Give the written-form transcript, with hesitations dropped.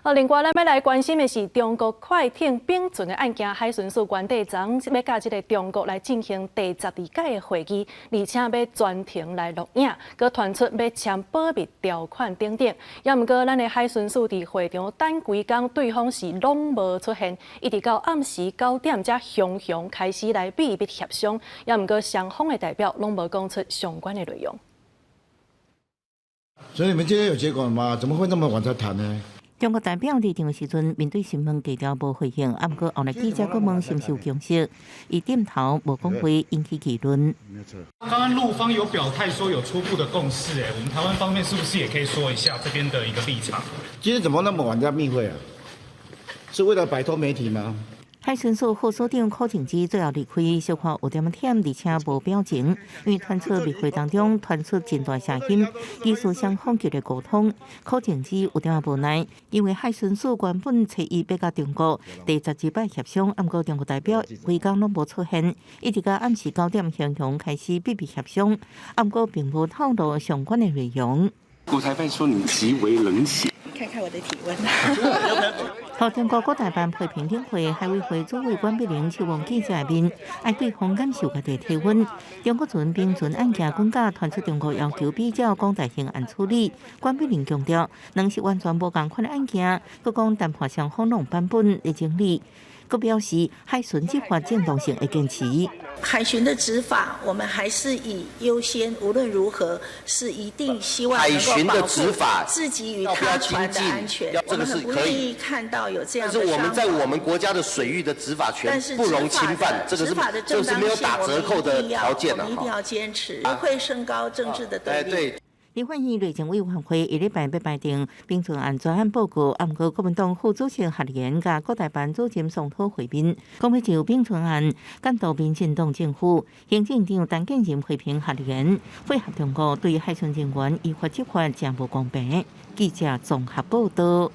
另外，咱欲來關心的是中國快艇冰船的案件，海巡署原底昨欲佮這个中國來進行第12屆的會議，而且欲全程來錄影，閣傳出欲簽保密條款等等。也毋過，咱的海巡署佇會場等規工，對方是攏無出現，一直到暗時9點才雄雄開始來秘密協商。也毋過，雙方的代表攏無講出相關的內容。所以你們今天有結果了嗎？怎麼會那麼晚才談呢？中國代表離場時陣，面對詢問低調無回應，啊，毋過後來記者閣問是毋是有共識，伊點頭無講話，引起議論。剛剛陸方有表態說有初步的共識，欸，我們台灣方面是不是也可以說一下這邊的一個立場？今天怎麼那麼晚在密會啊？是為了擺脫媒體嗎？海巡署副署長柯靜之最後離開，小可有點仔忝，而且無表情。因為傳出密會當中傳出真大聲音，疑似雙方激烈溝通。柯靜之有點仔無奈，因為海巡署原本初一欲佮中國第12擺協商，毋過中國代表規工攏無出現，一直到暗時9點，雄雄開始秘密協商，毋過並無透露相關的內容。國台辦說你極為冷血。看看我的體溫。予中國國台辦批評頂會，海委會主委管碧玲希望記者的面，愛對方感受家己體溫。中國船冰船案件更加傳出中國要求比照江大興案處理，管碧玲強調，兩是完全無仝款的案件，閣講談判雙方攏版本的整理，閣表示海巡執法正當性會堅持。海巡的執法，我們還是以優先，無論如何是一定希望海巡的執法自己與他船的安全，這個是可以看到有這樣。但是我們在我們國家的水域的執法權不容侵犯，這個是沒有打折扣的條件啊！一定要堅持，不會升高政治的對立。對。立法院內政委員會下禮拜欲排定冰船案專案報告，毋過國民黨副主席夏立言佮國台辦主任宋濤會面，講欲就冰船案監督民進黨政府。行政長陳建仁批評夏立言配合中國對海巡人員依法執法，誠無公平。記者綜合報道。